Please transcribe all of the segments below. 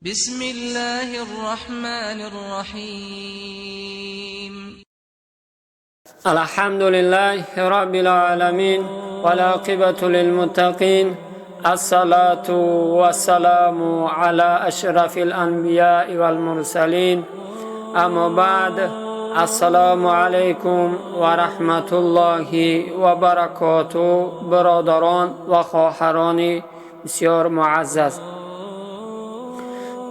بسم الله الرحمن الرحيم. الحمد لله رب العالمين، والعاقبة للمتقين، الصلاة والسلام على أشرف الأنبياء والمرسلين، أما بعد، السلام عليكم ورحمة الله وبركاته. Бародарон ва хоҳарони бисёр муаззаз,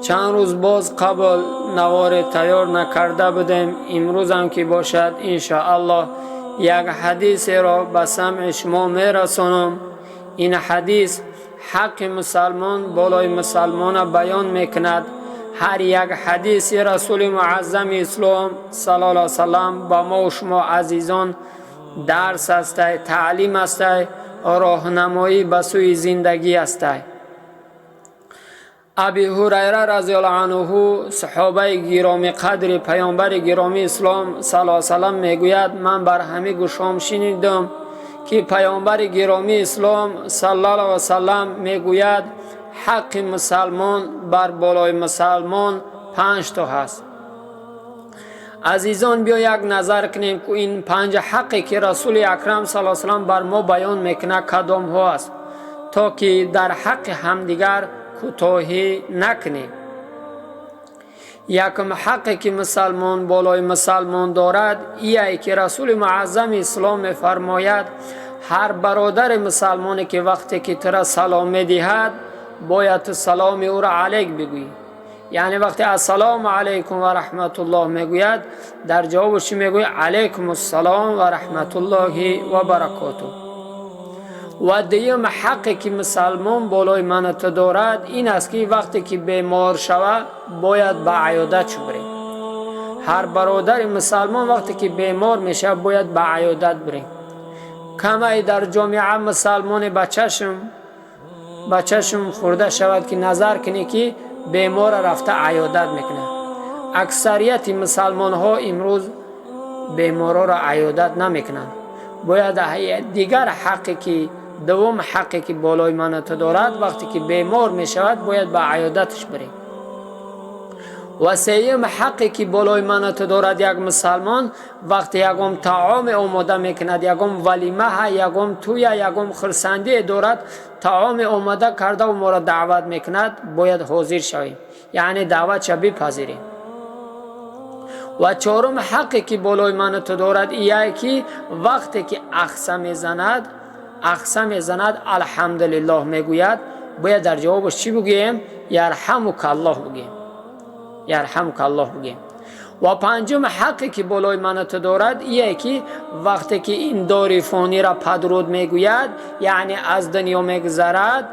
чанд рӯз боз қабл наворе тайёр накарда будем. Имрӯзам ки бошад, иншоаллоҳ, як ҳадисеро ба самъи шумо мерасонам. Ин ҳадис ҳаққи мусалмон болои мусалмона баён мекунад. Ҳар як ҳадиси Расули муаззами Ислом саллаллоҳу алайҳи васаллам ба мо шумо азизон дарс ҳастай, таълим ҳастай, роҳнамоӣ ба сӯи зиндагӣ ҳастай. Аби Ҳурайра разиаллоҳу анҳу, саҳобаи гиромӣ қадри паёмбари гиромии Ислом саллаллоҳу салам, мегӯяд: «Ман бар ҳамин гӯшом шунидам, ки паёмбари гиромии Ислом саллаллоҳу васалам мегӯяд: ҳаққи мусалмон бар болои мусалмон панҷ то ҳаст.» Азизон, биё як назар кунем, ку ин панҷ ҳаққе, ки Расули Акрам саллаллоҳу салам бар мо баён мекунад, кадомҳо аст, то ки дар ҳаққи ҳамдигар кӯтоҳӣ накунем. Якум ҳаққе, ки мусалмон болои мусалмон дорад, ие ки Расули муаззами Ислом мефармояд: ҳар бародари мусалмоне, ки вақте ки тура салом медиҳад, бояд ту саломи ӯро алейк бигӯӣ. Яъне вақте «Ассалому алайкум ва раҳматуллоҳ» мегӯяд, дар ҷавобаш чӣ мегӯӣ? «Алайкум ассалом ва раҳматуллоҳи ва баракотуҳ». Ва дуюм ҳаққе, ки мусалмон болои ману ту дорад, ин аст, ки вақте ки бемор шава, бояд ба аёдат барем. Ҳар бародари мусалмон вақте ки бемор мешавад, бояд ба аёдат бирем. Камай дар ҷомеа мусалмоне ба чашм хӯрда шавад, ки назар кунӣ, ки бемора рафта аёдат мекунад. Аксарияти мусалмонҳо имрӯз беморҳоро аёдат намекунанд. Бояд дигар ҳаққе ки, дуввум ҳаққе, ки болои ману ту дорад, вақте ки бемор мешавад, бояд ба аёдаташ бирем. Ва сеюм ҳаққе, ки болои ману ту дорад як мусалмон, вақте ягон таоме омода мекунад, ягон валимаҳа, ягон тӯя, ягон хурсандие дорад, таоме омода кардаву моро даъват мекунад, бояд ҳозир шавем, яъне даъватша бипазирем. Ва чорум ҳаққе, ки болои ману ту дорад, ие ки вақте ки ахса мезанад, «Алҳамдулиллоҳ» мегӯяд, бояд дар ҷавобаш чӣ бигӯем? «Ярҳамукаллоҳ» бигӯем, «Ярҳамукаллоҳ» бигӯем. Ва панҷум ҳаққе, ки болои ману ту дорад, ие ки вақте ки ин дори фонира падруд мегӯяд, яъне аз дунё мегузарад,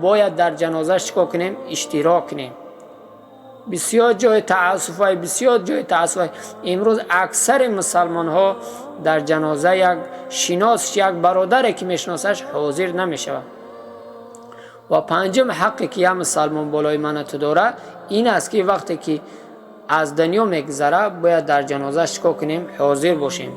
бояд дар ҷанозаш чӣ кор кунем? Иштирок кунем. Бисёр ҷои таассуфай, бисёр ҷои таассуфай, имрӯз аксари мусалмонҳо дар ҷаноза як шинос, як бародаре, ки мешиносаш, ҳозир намешавад. Ва панҷум ҳаққе, ки як мусалмон болои ману ту дорад, ин аст, ки вақте ки аз дунё мегузарад, бояд дар ҷанозаш чӣ кор кунем? Ҳозир бошем.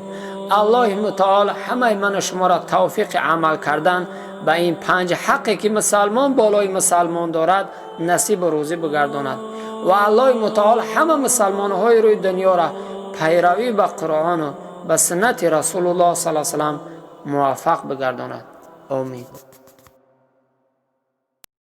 Аллоҳи мутаол ҳамаи ману шуморо тавфиқи амал кардан ба ин панҷ ҳаққе, ки мусалмон болои мусалмон дорад, насибу рӯзӣ бигардонад. Ва Аллоҳи мутаол ҳама мусалмонҳои рӯи дунёро пайравӣ ба Қуръону ба суннати Расулуллоҳ саллаллоҳу алайҳи васаллам муваффақ бигардонад. Омин.